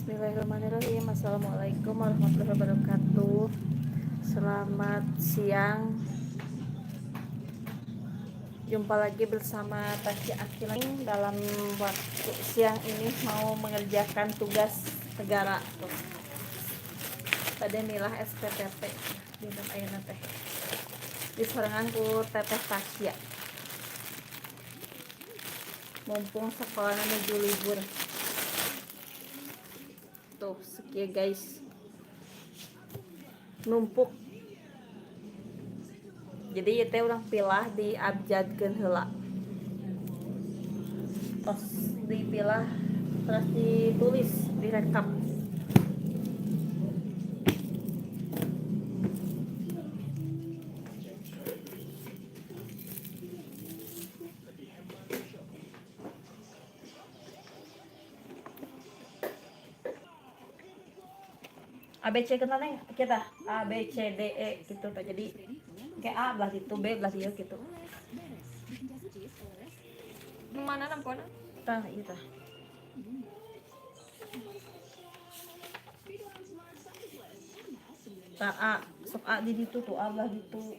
Bismillahirrahmanirrahim. Assalamualaikum warahmatullahi wabarakatuh. Selamat siang. Jumpa lagi bersama Tasya Akiling. Dalam waktu siang ini mau mengerjakan tugas negara tuh. Tadi milah SPPT di ayeuna teh. Disorangan ku Teteh Tasya. Mumpung sekolahnya menuju libur. Tuh, sekian guys. Numpuk. Jadi ieu teh urang pilah di abjadkeun heula. Tos dipilah terus ditulis, direkap. A B C kenal neng kita A B C D E gitu tuh. Jadi kayak A belah itu, B belah dia gitu. Mana nampona? Tah, iya tah. Tah A, sok A di ditu tuh, A belah ditu.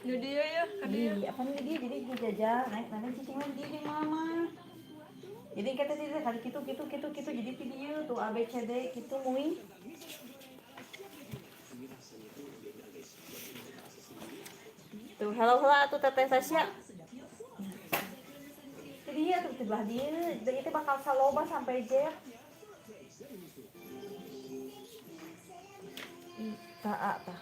Di dia ya, ka dia. Di apa nih dia jadi dijajah naik nanti cicing lagi di mama. Jadi kita tidak kali gitu gitu gitu gitu jadi video tuh A B C D gitu mui. Tuh hello hello tuh Teteh Tasya. Jadi ya tuh sebelah dia, dan itu bakal saloba sampai J. Ta A tah.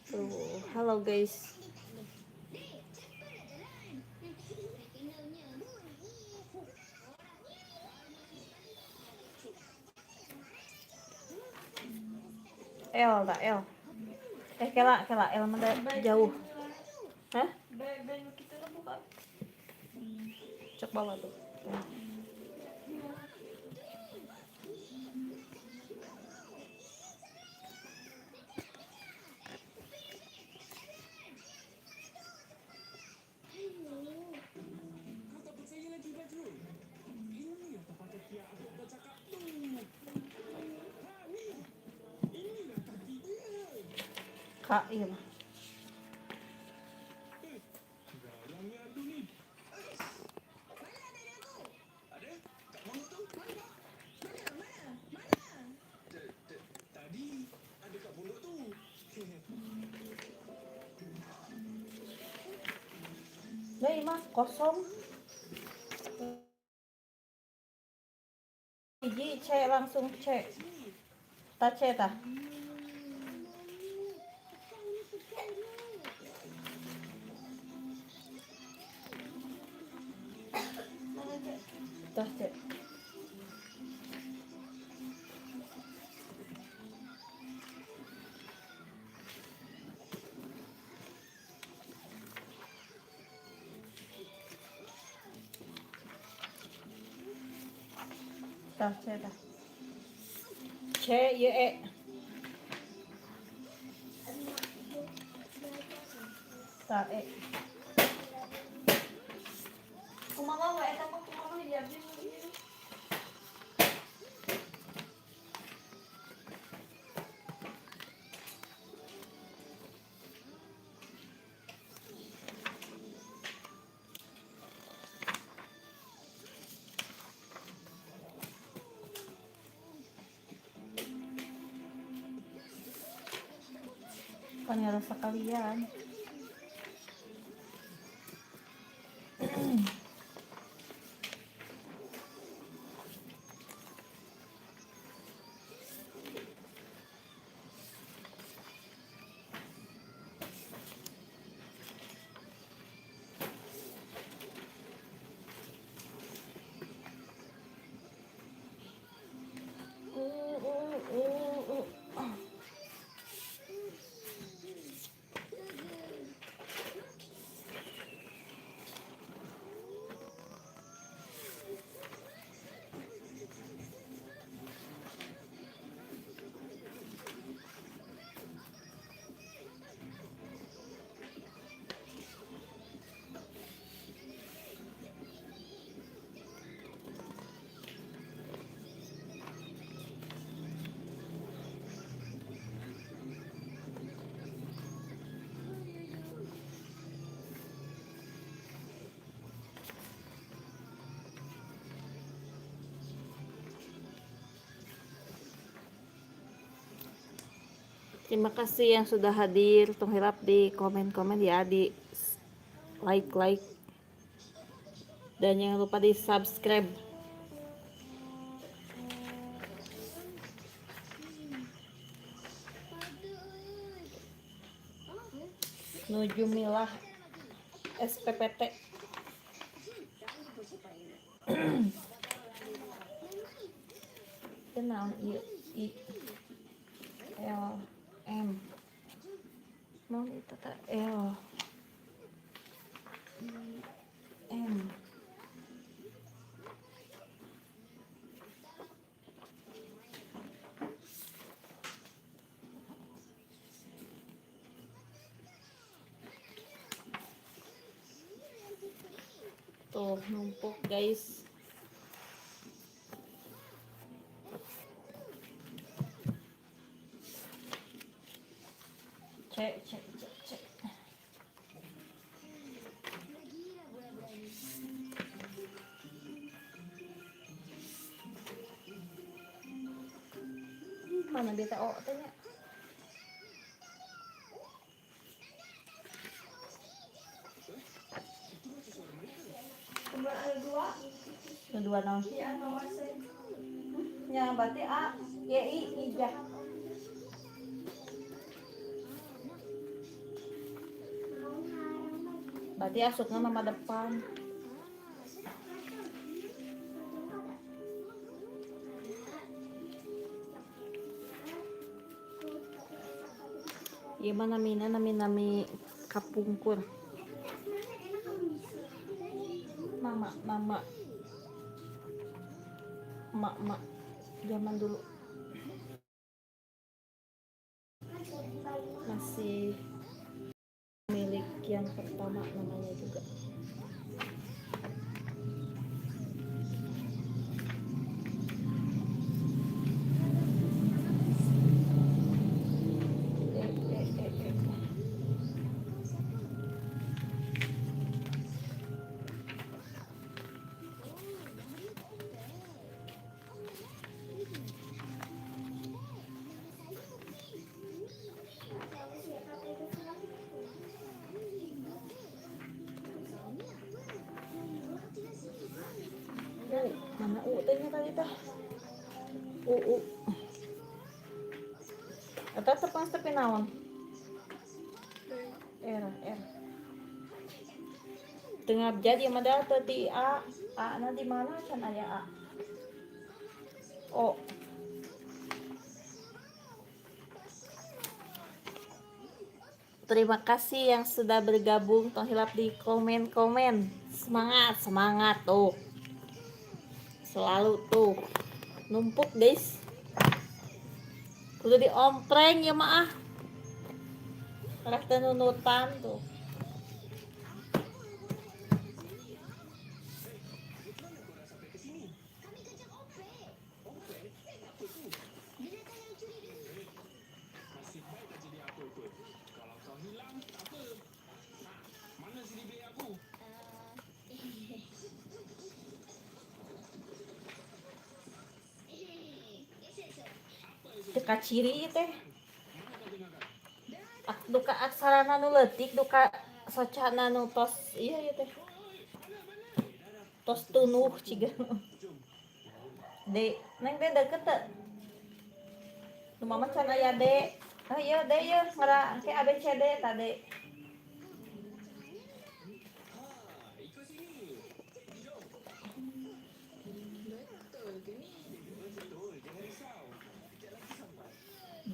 Tuh, halo guys. L tak L. Eh kela kela L mah jauh. Hah? B B nu kitu lah buka. Cek bawah tuh. Kak, iya mah. Nah, ini mah kosong. Hiji C langsung C. Ta C tah. Tah C. Tah C tah. C Y E. Tah E. Kumaha we eta mah kumaha di abdi mah ieu. Kan ngerasa sekalian. Uh, uh, uh, uh. Terima kasih yang sudah hadir. Tong hilap di komen-komen ya, di like-like. Dan jangan lupa di subscribe. Nuju milah SPPT. Itu naon ieu? I L M. Naon itu teh? L I M. Tuh, numpuk, guys. C C C C. Mana BTO teh nya? Cuma ada dua. Kedua naon? Iya, nomor C. Nya berarti A Y I ijah. Berarti asupna nama depan. Ieu mah namina nami-nami kapungkur. Nama nama mak-mak zaman dulu. Masih milik yang pertama namanya juga. E, E, E, E. U, mana U teh nya tadi teh? U U. Eta tepang tepi naon? R R. Teu ngabjad ieu mah da teu ti A. A na di mana can aya A? O. Terima kasih yang sudah bergabung. Tong hilap di komen-komen. Semangat, semangat tuh. Selalu tuh. Numpuk, guys. Udah diompreng ya mah ah. Rek teu nunutan tuh. Teu kaciri ieu teh. Duka aksarana nu leutik, duka socana nu tos ieu ieu teh. Tos tunuh ciga. D, neng D deket teu? Nu mama can aya D. Oh iya D ieu ngara engke A B C D tadi.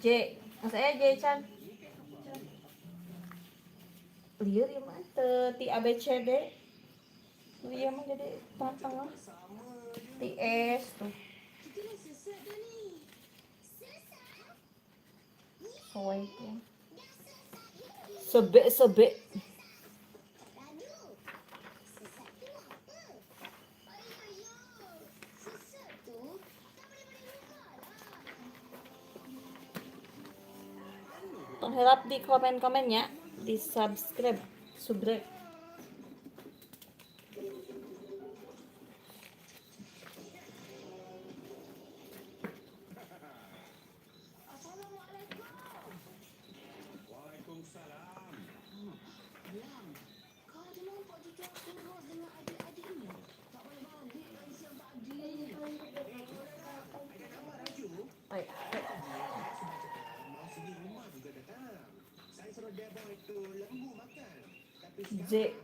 J, saya J can. Lieur ieu mah teu ti A B C D. Nu ieu mah jadi tengah-tengah. Ti S tuh. Soe tuh. Sebek sebek. Tong hilap di komen-komennya, di subscribe, subrek. J.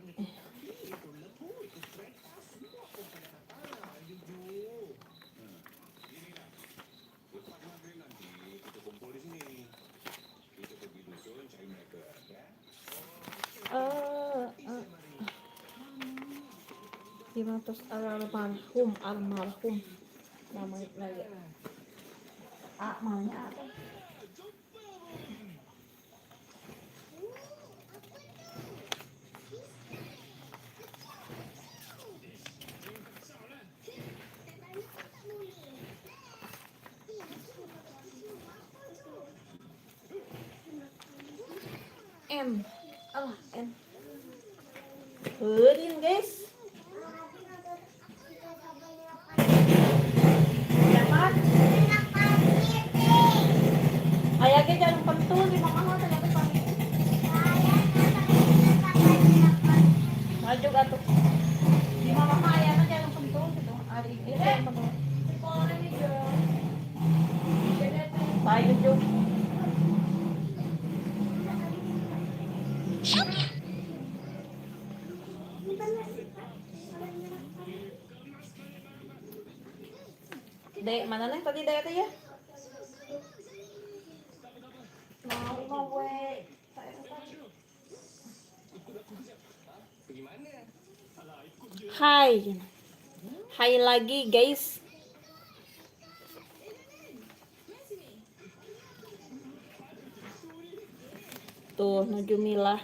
Eh, eh. Gimana terus almarhum, almarhum namanya lagi. A maunya A teh. M. Alah, N. Beurin, guys. Siapa? Aya ge jarum pentul di mama mah ternyata pami. Maju atuh. Di mama mah ayana jarum pentul gitu. Ari ieu jarum pentul. Bayu juk. D, mana nih tadi D teh ya? Mau mau we. Hai. Hai lagi, guys. Tuh, Nujumilah.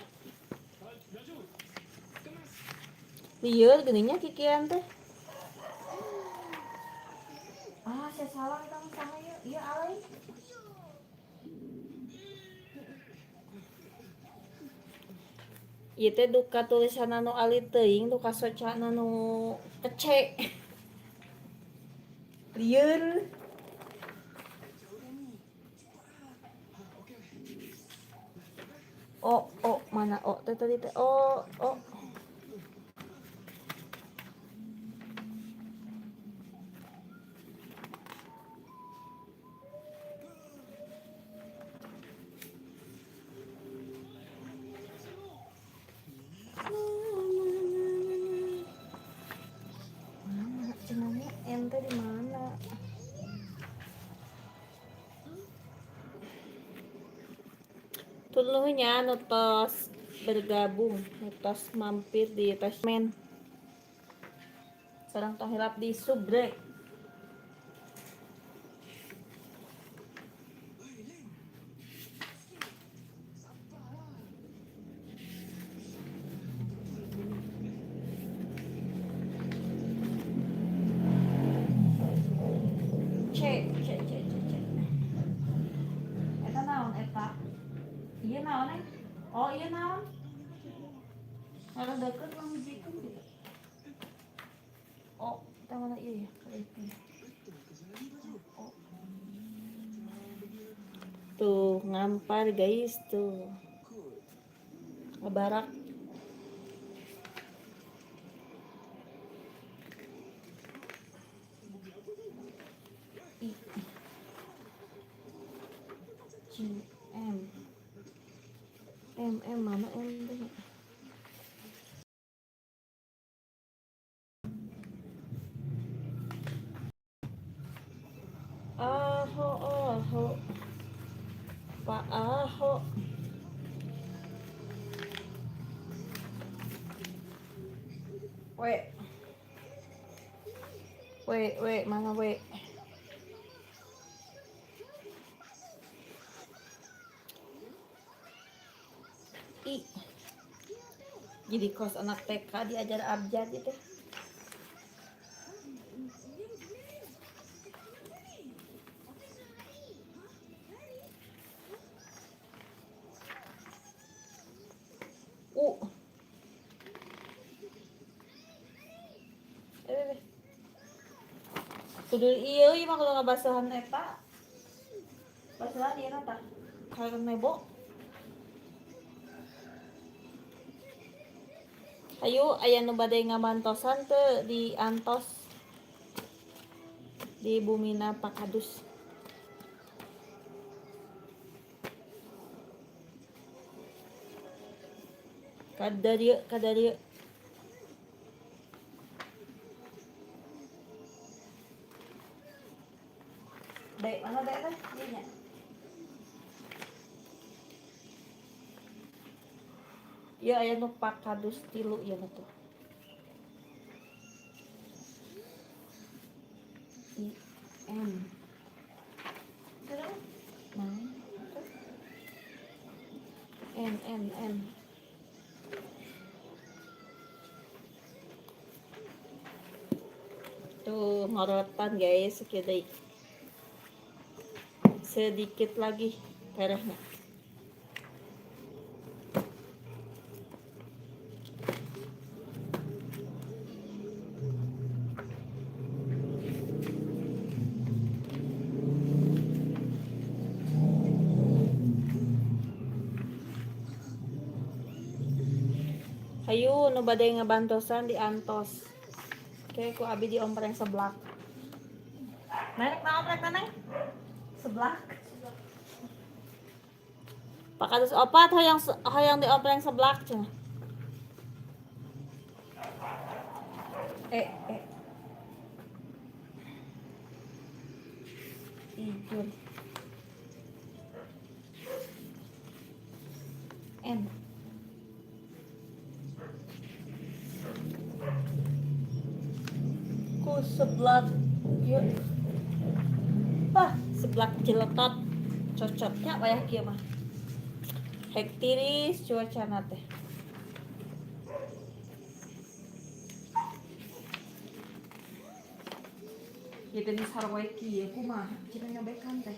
Lieur geuning nya kikian teh. Ah, saya salah eta mah saha ieu? Ieu alay. Ieu teh duka tulisanna nu alit teuing, duka socana nu kece. Lieur. O, O, mana O teh tadi teh? O, O. Mana cenahnya N teh di mana? Tuluhnya nu tos bergabung, nu tos mampir di men. Sareng tong hilap di subrek. C, C, C, C, C. Eta naon eta? Iya naon eh? Oh iya naon? Kalau deket mah hijikeun gitu. Oh, kita mana iya ya? Oh. Tuh, ngampar guys tuh. Ngebarak. I G M M M, mana M tuh? Aho aho Pak Aho. W W W, mana W? I. Jadi kos anak TK diajar abjad itu. U. Eh, eh. Kudu ieu ieu mah kudu ngabasahan eta. Basahan ieu tah. Kalau nebo. Ayo, aya nu bade ngabantosan teu di antos di Bumina Pak Kadus. Kadarieu kadarieu. D mana D teh? Ieu nya. Ieu aya nu pakadus tilu ieu mah tuh. I M. Nah. N N N. Tuh ngorotan guys, sekian sedikit lagi perehnya. Hayu nu bade ngabantosan diantos. Oke, ku abi diompreng seblak. Naik na ompreng na, Neng? Seblak. Pak Kadus opat hayang hayang diompreng seblak cenah. Eh, eh. Ijul. N. Ku seblak yuk. Wah, seblak ciletot cocoknya wayah kieu mah. Hek tiris cuacana teh. Ieu teh sarua kieu kumaha cenah nyobekan teh.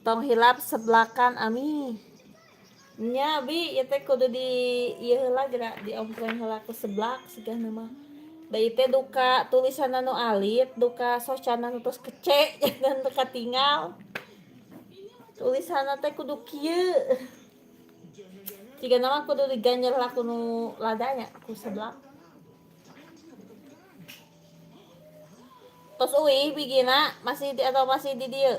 Tong hilap seblakan ami. Nya bi ieu teh kudu di ieu heula geura diompreng heula ku seblak sigana mah. Da ieu teh duka tulisanna nu alit, duka socana nu tos kece jangan teu katinggal. Tulisanna teh kudu kieu. Jigana mah kudu diganjel heula ku nu ladanya ku seblak. Tos uih bigina masih di atau masih di dieu?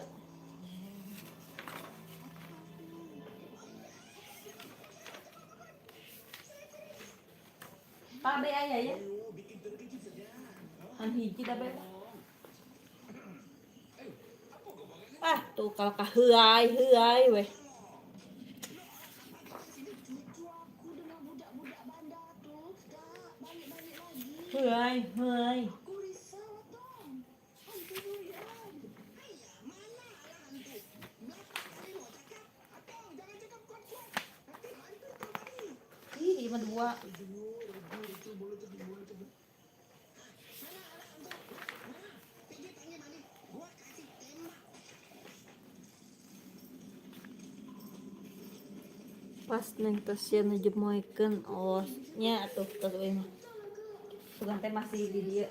Pak B aya ya? Kan hiji da be. Ah, tuh kalau kaheuai heuai weh. Heuai heuai. Ih, lima dua. Pas neng tos sia nu jemoekeun oh nya atuh tos euy mah. Sugan teh masih di dieu.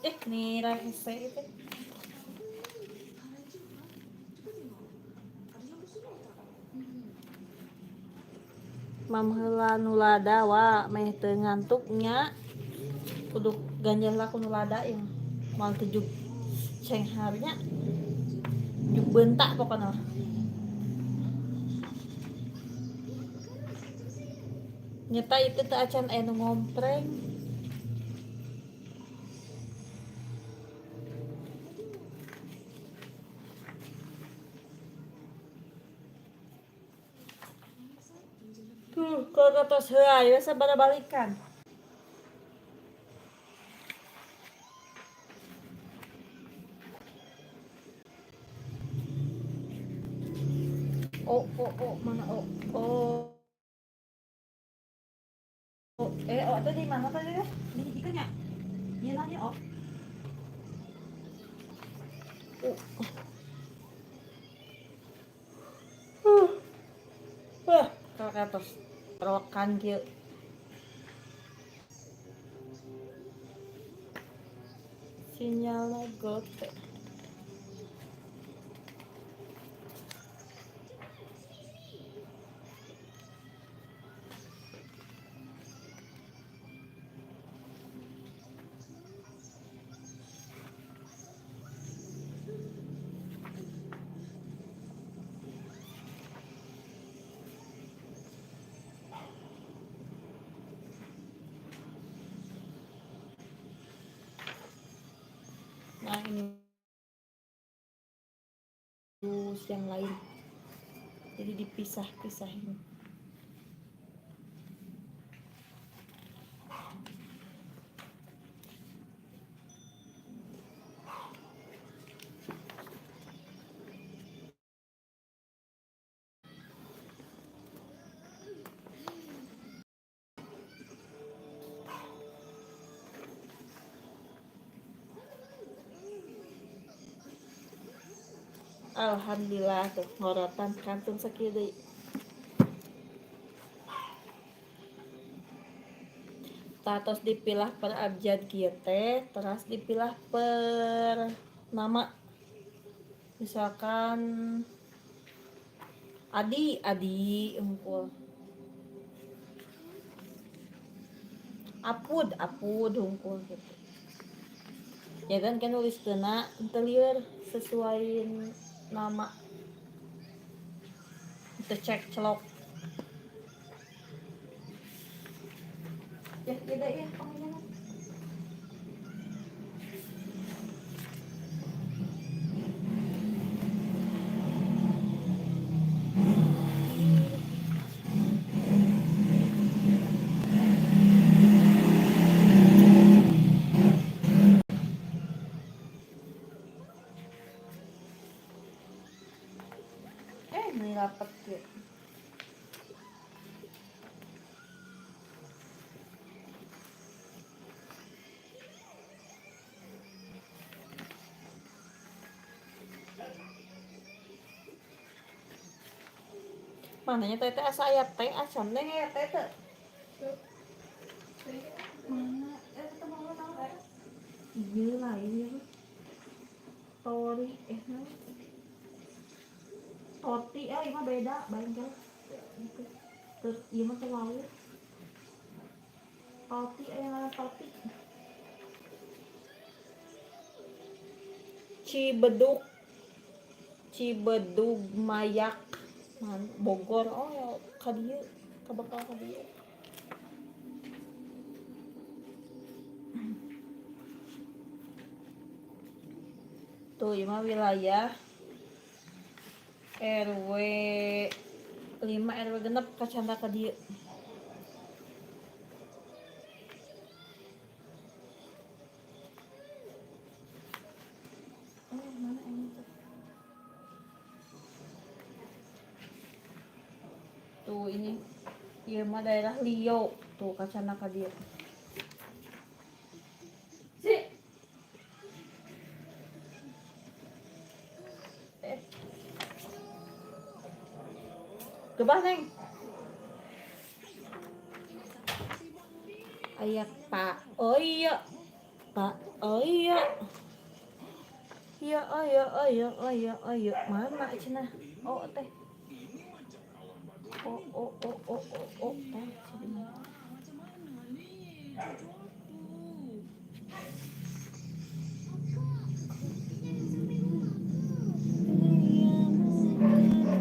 Eh, nih hese itu. Mam heula nu lada wa meh teu ngantuk nya. Kudu ganjel lah ku nu lada ieu mah. Moal teu jug cenghar nya. Jug beunta pokona mah. Nyeta itu teu acan aya nu ngompreng. Tuh, kalau tos heula we sabaraha balikan. O, O, O, mana O? O. O, O teh di mana tadi teh? Dihijikeun nya? Ieu nanya O. U. Tos rokan kieu. Sinyalnya gote. Nah, ini yang lain. Jadi dipisah-pisahin. Alhamdulillah tuh ngorotan kantun sakieu deui. Tah, tos dipilah per abjad kieu teh, teras dipilah per nama. Misalkan Adi, Adi hungkul. Apud, Apud hungkul gitu. Ya kan kan nuliskeunna teu lieur, sesuai nama. Teu cek celok. Ya, beda ya panggilan. Eh, ini rapet ya. Mananya teh teh asa aya teh acan teh aya teh teh. Mana? Eh, teh mau naon? Iya lain ya. Tori eh naon? Toti eh ieu mah beda bengkel. Terus ieu mah teh laut. Toti aya ngaran Toti. Cibedug. Cibedug Mayak. Man, Bogor. Oh ya ka dieu, ka bakal ka dieu. Tuh, ieu mah wilayah RW 5 RW 6 kacanda ka dieu. Oh, mana ini tuh? Tuh ini ieu mah daerah Lio. Tuh kacanda ka dieu. Si. Eh. Gebah, Neng. Aya Pak. Oh iya. Pak. Oh iya. Iya, oh iya, oh iya, oh iya, oh iya. Mana cenah? Oh teh. Oh, oh, oh, oh, oh, oh, teh. Macam mana ni? Cucu aku.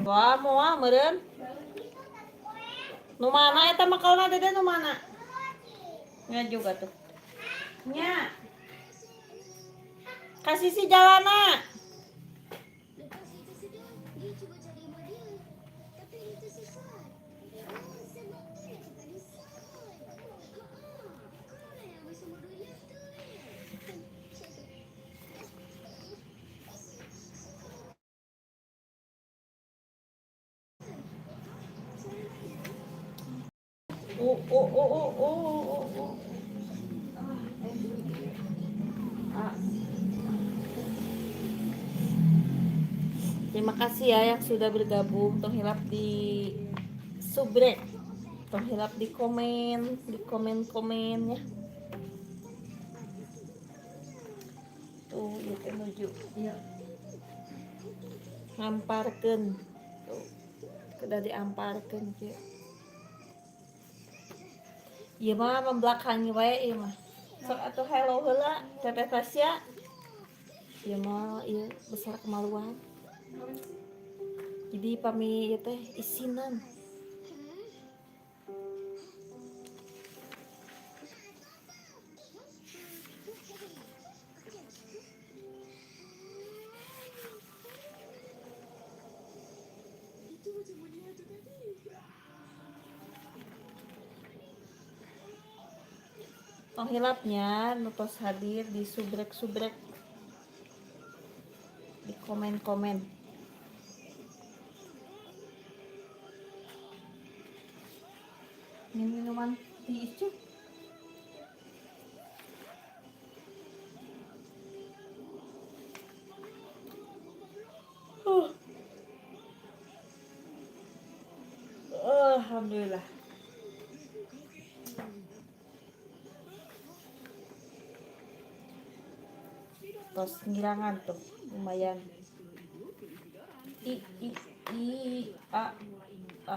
Wah, moal meureun. Nu mana eta makalna Dede, nu mana? Nya juga tuh. Nya. Kasih si jalana. Lepas itu sedar, dia cuba cari rumah dia. Tapi dia tersesat. Oh, sebab tu dia cakap lisan. Ha, korang yang bersama dua tu. Oh, oh, oh, oh, oh, oh, oh. Ah, eh. Ah. Terima kasih ya yang sudah bergabung. Tong hilap di subrek. Tong hilap di komen, di komen-komen ya. Tuh, ieu teh nuju ieu ngamparkeun. Tuh, kedah diamparkeun kieu. Ieu mah membelakangi wae ieu mah. Sok atuh hello heula Teteh Tasya. Ieu mah ieu besar kemaluan. Jadi pami ieu teh isinan. Itu macam mana tu tadi? Tong hilapnya nu tos hadir di subrek-subrek di komen-komen. Ini minuman di itu. Alhamdulillah. Tos ngirangan tuh lumayan. I I I A A.